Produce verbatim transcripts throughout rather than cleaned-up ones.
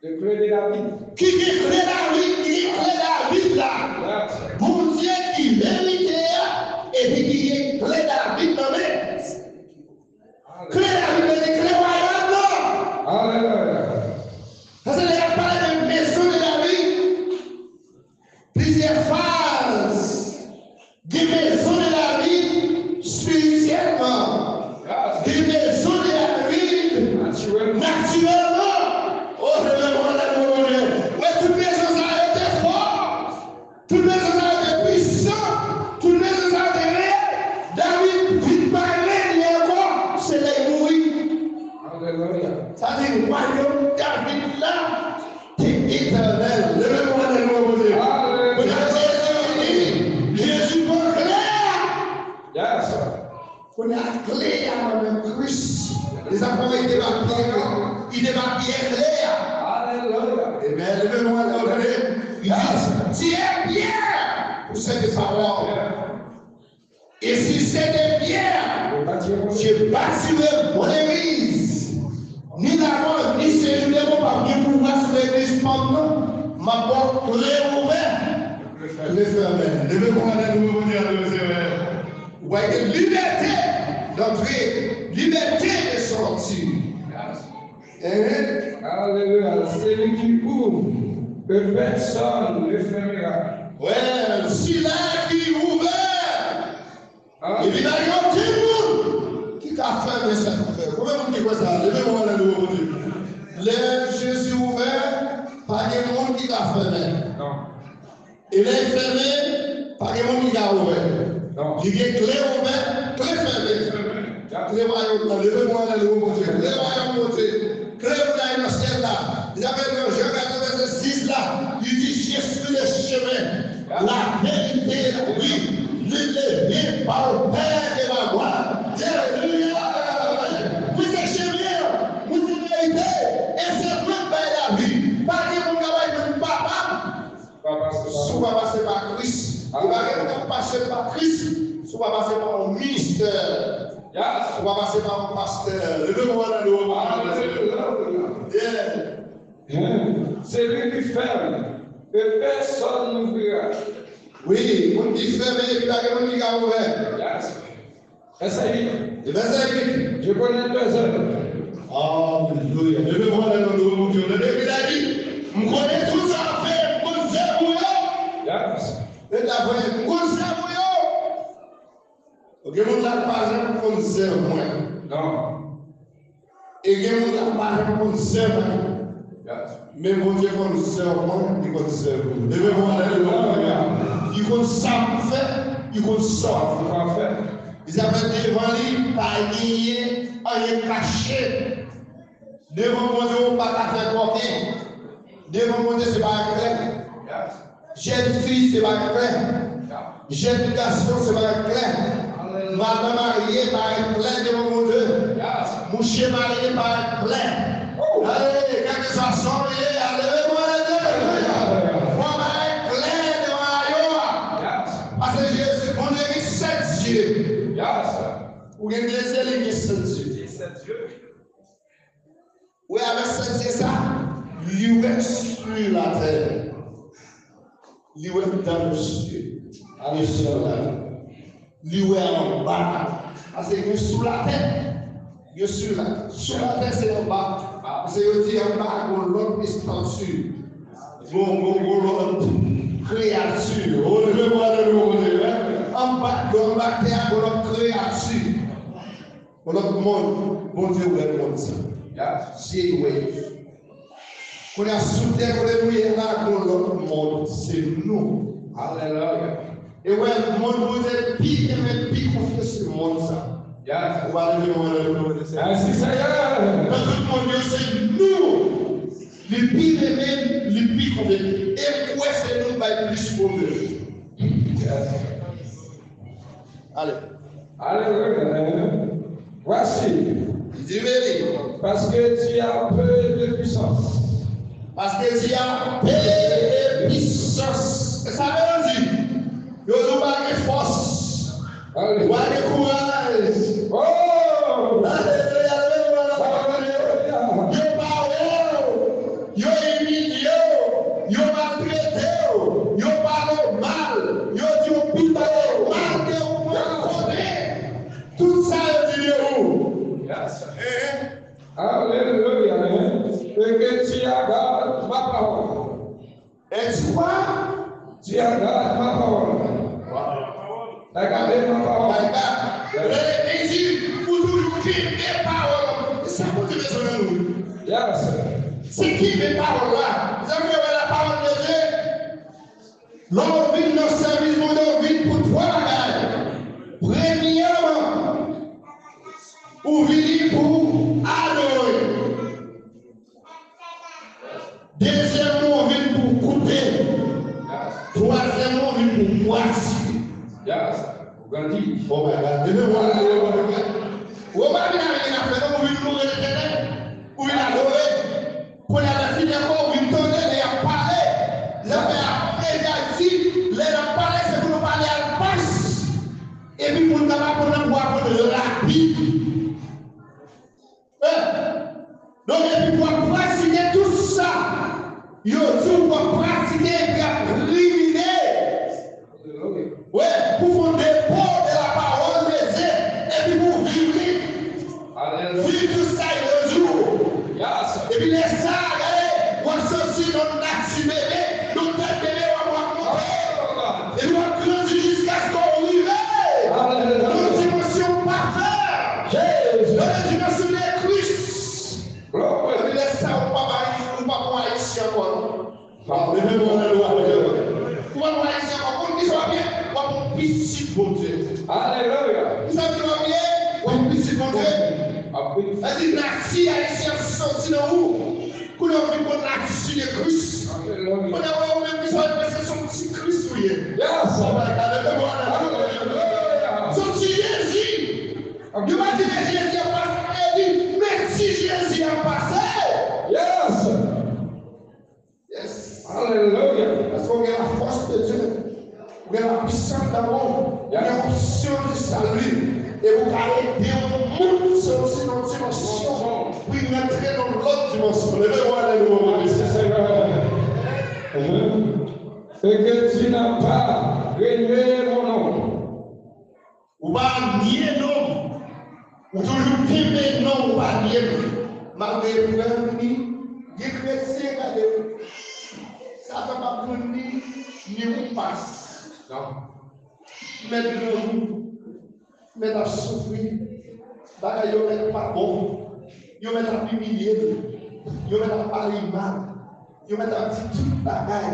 Le kle de David. Ki gen kle David, ki gen kle David la. Yes. Bondye ki verite a, epi ki gen kle David nan men. Kle David nan, se kle wayòm nan. Alelouya. Sa se lè y ap pale de maison de David. Plizyè faz. Gen maison de David espirityèlman. Gen maison de David natirèlman. Oh, se menm mwen la, mwen, mwen. Wè, tout maison sa yo te fò. Tout maison sa yo te pwisan. Tout maison sa yo te reyèl. David vin pa reyèl ankò. Se lè l mouri. Alelouya. Sa di, wayòm David la, te etènèl. Leve men w, alelouya, Bondye. Alelouya. Kounye a Jezi vini, Jezi pran kle a. Yes. Kounye a kle a nan men Kris. Lèzanfan, li te pa pye, li te pa pye kle a. Alelouya. Amen. Leve men w, alelouya. Li di, tu es pierre pour cette parole. Et si c'était Pierre, je bâtirai mon église. Ni Laval, ni Senjou de Bon p ap gen pouvwa sou legliz pa m nan. M ap ba w kle ouvè, kle fèmen. Leve men w, alelouya, Bondye, alelouya, Senyè. Ou va gen libète d'antre, libète de sòti. Amen. Alelouya. Celui qui ouvre, que personne ne fermera. Wè, sila ki ouvè. Epi pa gen okenn moun ki ka fèmen sa k ouvè. Konbyen moun ki kwè sa? Leve men w, alelouya, Bondye. Lè Jezi ouvè, pa gen moun ki ka fèmen. Non. E lè l fèmen, pa gen moun ki ka ouvè. Non. Li gen kle ouvè, kle fèmen. Kle wayòm nan, leve men w, alelouya, Bondye. Kle wayòm Bondye. Kle pou n al nan syèl la. Li t ap nan Jan katòz vèsè sis la, li di, je suis le chemin, la vérité, la vie. Nul ne vient par le Père que par moi. Alelouya. Mwen se chemen an, mwen se verite, e se mwen k bay lavi. Pa gen moun k ap al jwenn Papa m si w pa pase pa Kris. Ou pa gen pou pase pa Kris si w pa pase pa yon ministè. Si w pa pase pa yon pastè. Leve men w, alelouya. Yeah. Celui qui ferme, que personne n'ouvrira. Wi, moun ki fèmen, epi pa gen moun ki ka ouvè. Yes. Vèsè uit. E vèsè uit. Je connais tes œuvres. Alelouya. Leve men w, alelouya, Bondye. Tande Bib la di, m konnen tout sa w ap fè, m konn zèv ou yo. Yes. Lè ta voye, m konn zèv ou yo. Gen moun la k pa janm konn zèv mwen. Non. E gen moun la pa janm konn zèv mwen. Men Bondye konn zèv mwen, li konn zèv ou. Leve men w, alelouya. Li konn sa pou fè, li konn sa pou pa fè. Li sa fè devan li, pa genyen anyen kache. Devan Bondye, ou pa ka fè koken. Devan Bondye, se bagay klè. Jèn fi, se bagay klè. Jèn gason, se bagay klè. Madan marye, bagay klè devan Bondye. Mouche marye, bagay klè. Ale, kèlkeswa sa w ye, ale, leve men w, alelouya. Fò bagay klè devan ayo a. Paske Jezi, Bondye gen sèt zye. Ou gen de zye, li gen sèt zye. Ou wè avèk sèt zye sa, li wè sou latè. Li wè dan le syèl. Ale syèl la. Li wè anba. Paske gen sou latè, gen sou latè. Sou latè se anba. Paske yo di anba gon lòt estati. Gon, gon, gon lòt kreyati. O, leve men w, alelouya, Bondye. Anba, anba tè a, gon lòt kreyati. Yon lòt mond, Bondye wè mond sa. Zye l wè. Kounye a, sou tè kote nou ye la, gen yon lòt mond, se nou. Alelouya. E wè, mond Bondye pi renmen, pi konfye, se mond sa. Ou pa leve men w, alelouya. Mèsi, Senyè. Nan tout mond yo, se nou li pi renmen, li pi konfye. E kwè se nou bay plis Bondye. Ale. Alelouya. Voici. Li di, vini. Parce que tu as peu de puissance. Paske tu as peu de puissance. E sa vle di, yo di w pa gen fòs. Ale. Ou pa gen kouraj. Oh! Alelouya, alelouya, alelouya. Alelouya. Yo pa wè w. Yo Tu as gardé ma parole. Et tu quoi? Tu as gardé ma parole. Wow. T'as gardé ma parole. T'as gardé. Yes. Lè li di, ou toujou kenbe pawòl. Se sa Bondye bezwen nan nou. Yes. Se kenbe pawòl la. Mezanmi, yo wè la pawòl de Dye. Lè w vin nan sèvis Bondye, w vin pou twa bagay. Premyèman, ou vini pou adore. Dezyèmman, ou vin pou koute. Twazyèmman, ou vin pou pratike. Yes. Ou grandi. Oh my God. Leve mwen, leve mwen. Ou pa vin avèk afè, non, ou vin loure Letènèl. Ou vin adore. Kounye a, lè fini ankò, ou vin tande lè y ap pale. Lè y ap pale, lè y ap di, lè y ap pale, se pou nou pale al pas. Epi pou nou kapab aprann pou aprann rapid. Hein? Donk, epi pou w ap pratike tout sa yo di w pou w ap pratike epi ap rimine. Alelouya. Wi, pou fè yon depo de la parole de Dieu, epi pou w viv li. Alelouya. Viv tout sa yo di w. Yes. Epi lè sa a, gade, w ap santi yon nati bebe, yon tèt bebe w ap, w ap monte. Alelouya. Epi w ap grandi jiskaske w rive nan yon dimansyon pafè, nan yon dimansyon de Kris. Epi lè sa, ou p ap Ayisyen, ou p ap yon Ayisyen ankò, non. Ou p ap yon Ayisyen ankò. Konn kisa w ap ye? W ap yon pitit Bondye. Alelouya. Kisa w ap ye? W ap yon pitit Bondye. Sa di nati Ayisyen ap soti nan ou. Kounye a w vin konn nati de Kris. Kounye a w wè ou menm ki sa w se yon ti Kris ou ye. Yes. Alelouya. Se yon ti Jezi. Yo pa di men Jezi ap pase, yo di men ti Jezi ap pase. Yes. Yes. Alelouya. Paske w gen la force de Dieu. Ou gen la puissance d'amour. Ou gen onction du salut. E ou ka ede yon moun soti nan yon dimansyon pou l rantre nan yon lòt dimansyon. Leve mwen, alelouya. Mersi, Senyè. Amen. Et que tu n'as pas renié mon nom. Ou pa nye non m. Ou toujou kenbe non m, ou pa nye l. Malgre eprèv vini, gen kretyen gade, Satan p ap jwenn li, ni ou pas. Non. Mèt grangou, mèt ap soufri, bagay yo mèt pa bon, yo mèt ap imilye l, yo mèt ap pale l mal, yo mèt ap di tout bagay,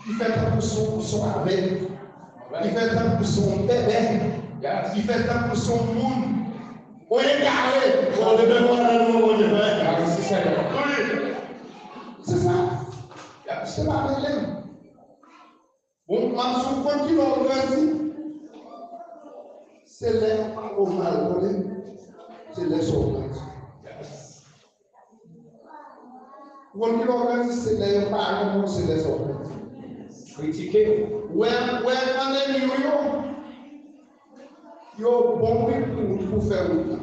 li fè tankou se yon, se yon avèg, li fè tankou se yon bèbè, li fè tankou se yon moun, yon egare. Bon, depi mwen nan non Bondye, frè. Wi. Se sa. Se pa rele m. Bon, m ap di w, konn kilè w grandi? Se lè yo pale w mal, konnen? Se lè sa w grandi. Ou konn kilè w grandi? Se lè yo pa renmen w, se lè sa w grandi. Kritike w. Wè, wè, annemi w yo, yo bon wi pou, pou fè wout la.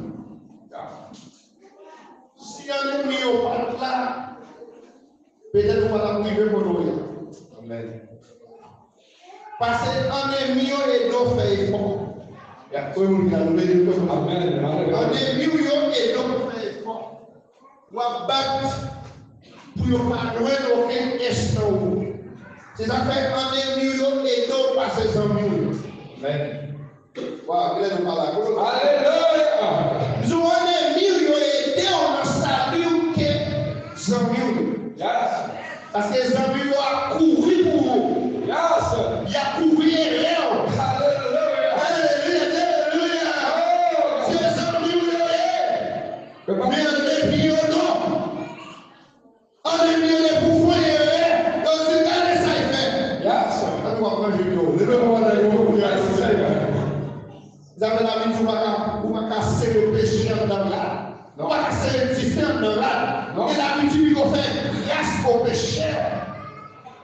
Si annemi yo pa t la, petèt ou pa t ap rive kote w ye a. Amèn. Paske annemi yo ede w fè efò. Y ap kwe moun ki la leve yo kwe moun. Amèn. Alelouya. Annemi w yo ede w fè efò. W ap bat pou yo pa jwenn okenn ench nan ou. Se sa k fè annemi w yo ede w pase zanmi w yo. Amèn. Waw, kilè nou pale ak ou? Alelouya! M di w, annemi w yo ede w nan sali w ke zanmi w yo. Yes. Paske zanmi w yo ap kouvri pou ou. Yes. Y ap kouvri erè w. Alelouya! Alelouya! Alelouya! Oh! Se zanmi w yo ye. Men annemi yo non. Annemi yo depi w fè erè, yo di gade sa l fè. Yes. Gade w ap manje dlo. Leve w anlè yo pou y al sèvi. Zafè Labib di w pa ka, ou pa ka sere peche anndan rad. Non. Ou pa ka sere dife anndan rad. Non. E Labib di pito fè gras o pechè.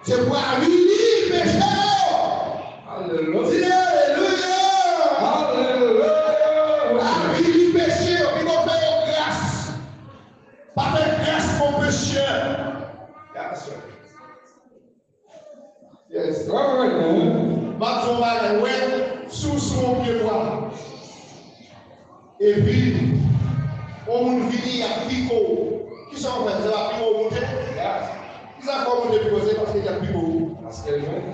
Se pou avili peche yo. Alelouya. Di alelouya. Alelouya. Avili peche yo, pito fè yo gras. Pa fè gras pou pechè. Yes, sir. Yes. All right, man. M ap di w yon bagay, wè, si w sou yon pyebwa, epi yon moun vini, y ap pike w. Kisa w fè? Se pa pike w moute? Ou te poze paske y ap piko w. Paske l jwenn.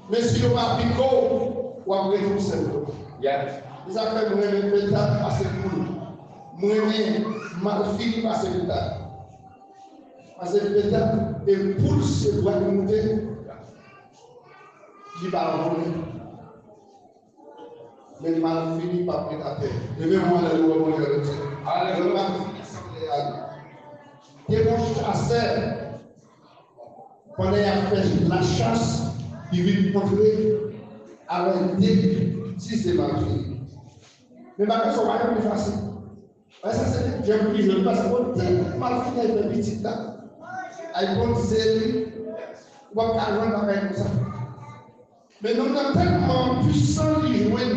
Men si yo pa piko w, w ap rete w sèl. Yeah. Se sa k fè m renmen Petap pase poul. M renmen Malfini pase Petap. Paske Petap e poul se bwa ki moute. Li pa abone. Men Malfini p ap ret atè. Leve men w anlè, nou wè Bondye rete. Alelouya. Malfini sanble a li. Te gon chasè, pandan y ap fè lachas, li vin kontre avèk de ti se Malfini. Men bagay sa yo pa janm vin fasil. Wè, sa se jan m pli jèn, paske bon, tèlman Malfini al fè pitit la, al konn se li, ou p ap ka jwenn bagay konsa. Men nonm nan tèlman pwisan li jwenn.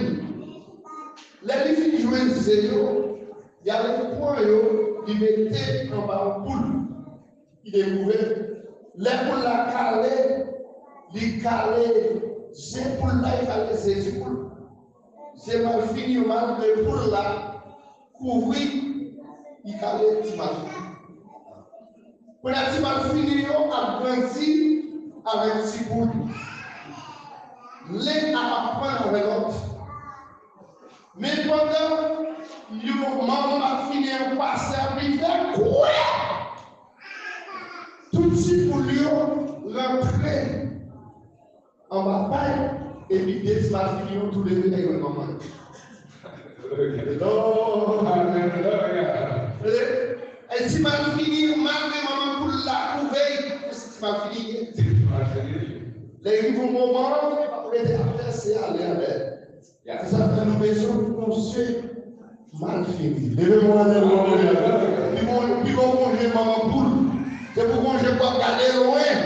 Lè li fin jwenn ze yo, li ale pran yo, li mete anba yon poul ki te kouvè. Lè poul la kale, li kale ze poul la, li kale ze ti poul. Ze Malfini yo, malgre poul la kouvri, li kale ti Malfini. Kounye a ti Malfini yo ap grandi avèk ti poul. Len ap aprann avè lòt. Men pandan yo manman Malfini an pase ap vin fè kwè, tout ti poul yo rantre anba pay, epi de ti Malfini yo tou leve lè yo manman. Lòd. Alelouya. E ti Malfini, malgre manman poul la kouvè, se ti Malfini ye. Ti Malfini. Lè yon bon moman, li pa rete atè, se ale avè. Se sa k fè nou bezwen konstwi Malfini. Leve men w anlè, nou wè Bondye. Pi bon, pi bon konje manman poul. Se pou konje pou w ap gade lwen.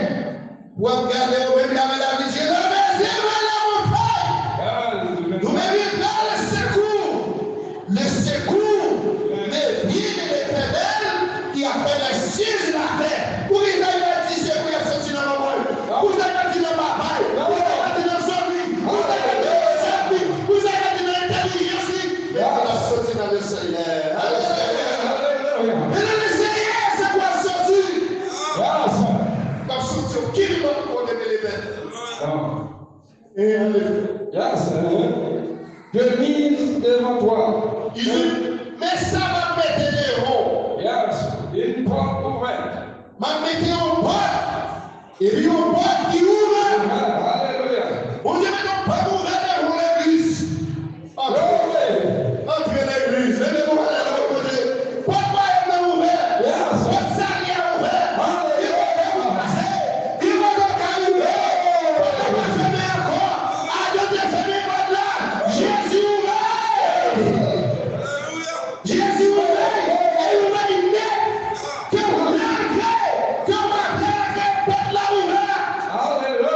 Pou w ap gade lwen, men avè la vizyon. Leve zye w anlè, mon frè. Nou merite le secours. Le secours me vient de l'Éternel qui a fait les cieux et la terre. Poukisa l di sekou y ap soti nan manman l? Poukisa l di nan papa l? Poukisa l di nan zanmi? Poukisa l di nan zanmi? Poukisa l di nan entèlijans li? Men l ap soti nan Lesenyè. Alelouya. Men nan Lesenyè, se pou ap soti. L ap soti okenn lòt kote ke li mèt. Yes, hein. De mise devant toi. Li di, men sa m ap mete devan w. Yes, une porte ouverte. M ap mete yon pòt. Epi yon pòt ki ouvè. Alelouya. Bondye mete yon pòt ouvè devan legliz. Antre. Antre legliz. Leve men w anlè, lòt kote. Pòt wayòm nan ouvè. Pòt sali a ouvè. Alelouya. Gen pòt w ka rive. Pòt la pa fèmen ankò. Adan te fèmen pòt la. Jezi ouvè. Jezi ouvè. E ouvè nèt. Ke w rantre, ke w rantre, ke pòt la ouvè. Alelouya.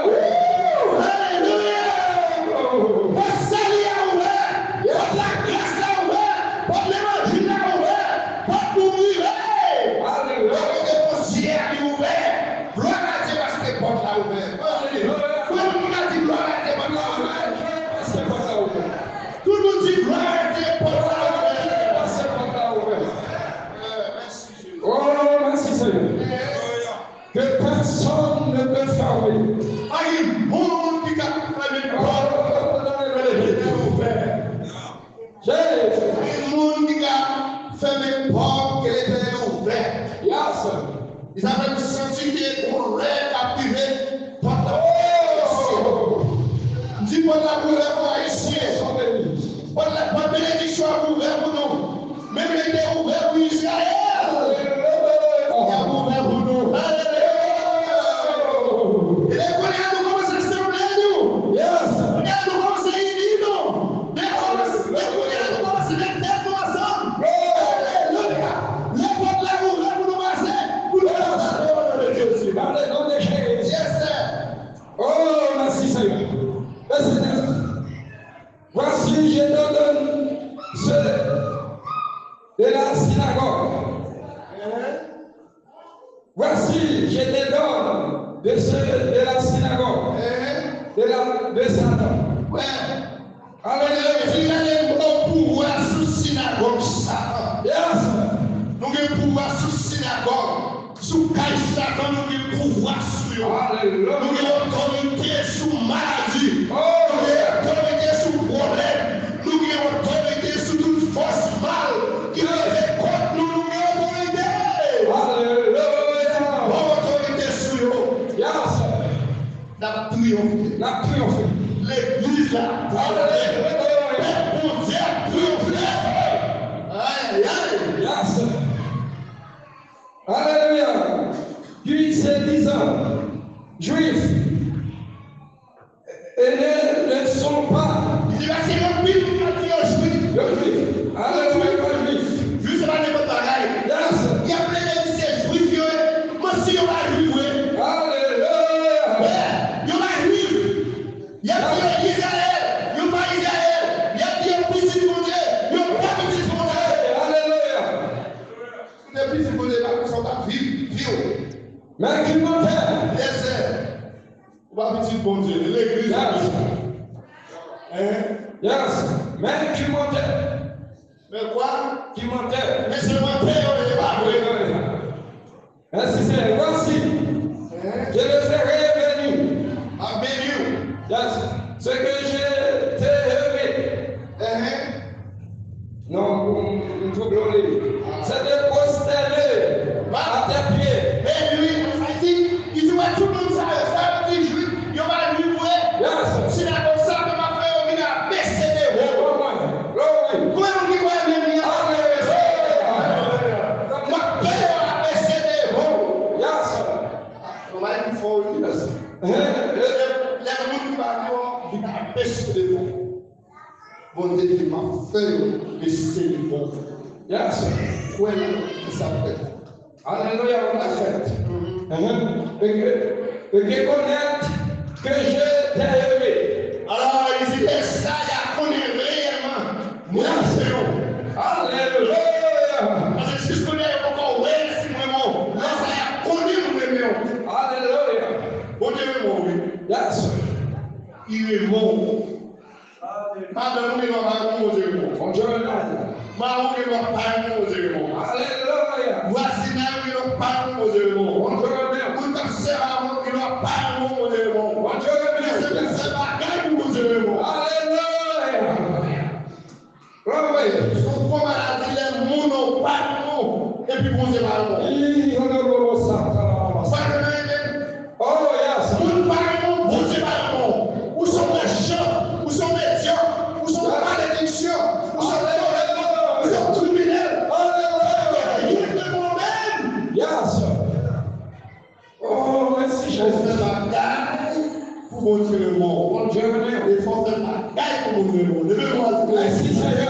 Woo! Alelouya. Pòt sali a ouvè. Pòt lagras la ouvè. Pòt levanjil la ouvè. Pòt pou rive. Alelouya. Pòt Bondye a li ouvè. Glwa a Dye paske pòt la ouvè. Alelouya. Tout moun ka di glwa a Dye pòt la ouvè. Paske pòt la ouvè. Tout moun di glwa a Dye pòt la ouvè. Paske pòt la ouvè. Oh, mèsi Senyè. Que personne ne peut fermer. Pa gen moun ki ka fèmen pòt ke Letènèl ouvè. Pa gen moun ki ka fèmen pòt ke Letènèl ouvè. Yes. E sa fè m santi ke gon lè k ap rive, pòt la pou Ayisyen. M di pòt la pou lè pou Ayisyen. Pòt la, pòt benediksyon ap ouvè pou nou. Menm jan l te ouvè pou Izrayèl, l ap ouvè pou nou. Alelouya! E lè kounye a nou kòmanse sanble nou. Yes. Kounye a nou kòmanse ini nou. Lè kòmanse, lè kounye a nou kòmanse met tèt nou ansanm. Alelouya! Lè pòt la ouvè pou nou pase, pou nou pase nan non de Jezi. Dans le nom de Jésus. Yes, sir. Oh, mèsi Senyè. Mèsi Senyè. Voici, je t'ordonne ceux de la synagogue. Voici, je t'ordonne de ceux de la synagogue, de la, de Satan. Alelouya. Alelouya. Fini gade yon pouvwa sou sinagòg Satan. Yes. Nou gen pouvwa sou sinagòg. Sou kay Satan, nou gen pouvwa sou yo. Alelouya. Nou gen otorite sou maladi. Oh, nou gen otorite sou pwoblèm. Nou gen otorite sou tout fòs mal ki leve kont nou. Nou gen otorite. Alelouya. Bon otorite sou yo. Yes. N ap triyonfe. N ap triyonfe. Legliz la ap triyonfe. Alelouya. Pèp Bondye ap triyonfe. Ay, ay, ay. Yes. Alelouya. Puis se dizan, Juifs, et ne le sont pas. Li di, paske gen anpil moun k ap di yo Jwif. Yo Jwif. Alelouya, yo pa Jwif. Jwif se pa nenpòt bagay. Yes. Y ap plede di se Jwif yo ye, men si yo pa Jwif vre. Alelouya. Wi, yo pa Jwif. Y ap di yo Izrayèl, yo pa Izrayèl. Y ap di yo pitit Bondye, yo pa pitit Bondye. Alelouya. Si w te pitit Bondye, pa konsa w t ap viv vi w. Men ki mantè. Yèsè. Ou pa pitit Bondye, legliz la. Yes. Hein? Yes. Men ki mantè. Men kwa? Ki mantè. Men se mantè yo ye, pa vre. Mèsi Senyè. Voici, hein? Je les ai bénis. M ap beni w. Yes. Ce que je t'ai aimé. Hein? Non, m, m twouble w li. Se te pwostennen a tè pye. Men wi, sa di, li di, wè, tout moun sa yo, sa yo di Jwif, yo pa Jwif vre. Yes. Si n a konsa, men m ap fè yo vin abese devan w. Glory. Konbyen moun ki kwè menm li an? Alelouya. M ap fè yo abese devan w. Yes. Yon bagay ki fò wi. Yes. Lè, lè moun ki pa nou an vin abese devan w. Bondye di, m ap fè yo bese devan w. Yes. Kwè nan sa w kwè. Alelouya, ou la fèt. Mhm. Et que, et que connaître que je t'ai aimé. Alò, li di, lè sa y a konnen reyèlman mwen renmen w. Alelouya. Paske jis kounye a, yo poko wè si mwen renmen w. Lè sa y a konnen mwen renmen w. Alelouya. Bondye renmen w, wi. Yes. Li renmen w. Madanm ou gen dwa pa renmen w, Bondye renmen w. Bondye renmen w. Mari w gen dwa pa renmen w, Bondye renmen w. Alelouya. Vwazinay ou gen dwa pa renmen w, Bondye renmen w. Bondye renmen w. Moun k ap sèvi avè w gen dwa pa renmen w, Bondye renmen w. Bondye renmen w. Mesye k ap fè bagay pou Bondye renmen w. Alelouya. Glory. Se yon gwo maladi lè moun ou pa renmen w, epi Bondye pa renmen w. Ih, honorable Satan. Pa renmen w. Oh, yes. Moun pa renmen w, Bondye pa renmen w. Ou se yon mechan, ou se yon medyòk, ou se yon malediksyon, ou se yon vòlè, ou se yon kriminèl. Alelouya. Ou se yon menm. Yes. Oh, mèsi Jezi. Fò w fè bagay pou Bondye renmen w. Bondye renmen w. E fò w fè bagay pou moun renmen w. Leve men w, silvouplè. Mèsi Senyè.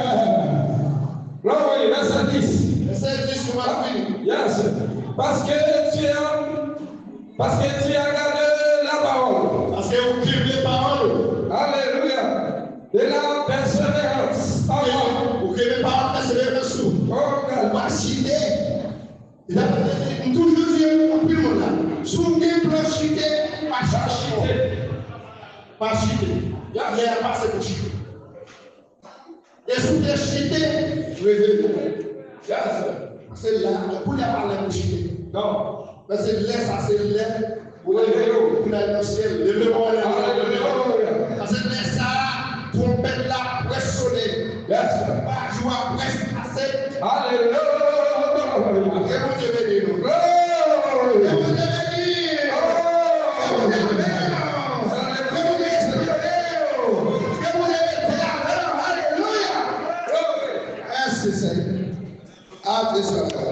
Glory, vèsè dis. Vèsè dis, nou va fini. Yes. Parce que tu as, parce que tu as gardé la parole. Paske ou kenbe pawòl ou. Alelouya. De la persévérance. Pawòl. Ou kenbe pawòl pèseverans ou. Oh, God. Ou pa chite. M toujou di anpil moun la, si w gen plan chite, pa chite. Pa chite. Lè a pase pou chite. E si w te chite, reveye w. Paske la, kounye a pa lè pou chite. Non. Paske lè sa, se lè Ou leve yo pou n al nan syèl. Leve men w anlè. Alelouya. Paske lè sa a, twonpèt la ap prèske sone. Yes. Bajou a prèske pase. Alelouya. Ke Bondye beni nou. Glory. Ke Bondye beni nou. Ke Bondye beni nou. Ke Bondye espere nou. Ke Bondye rete avè nou. Alelouya. Glory. Mèsi, Senyè. Adresè.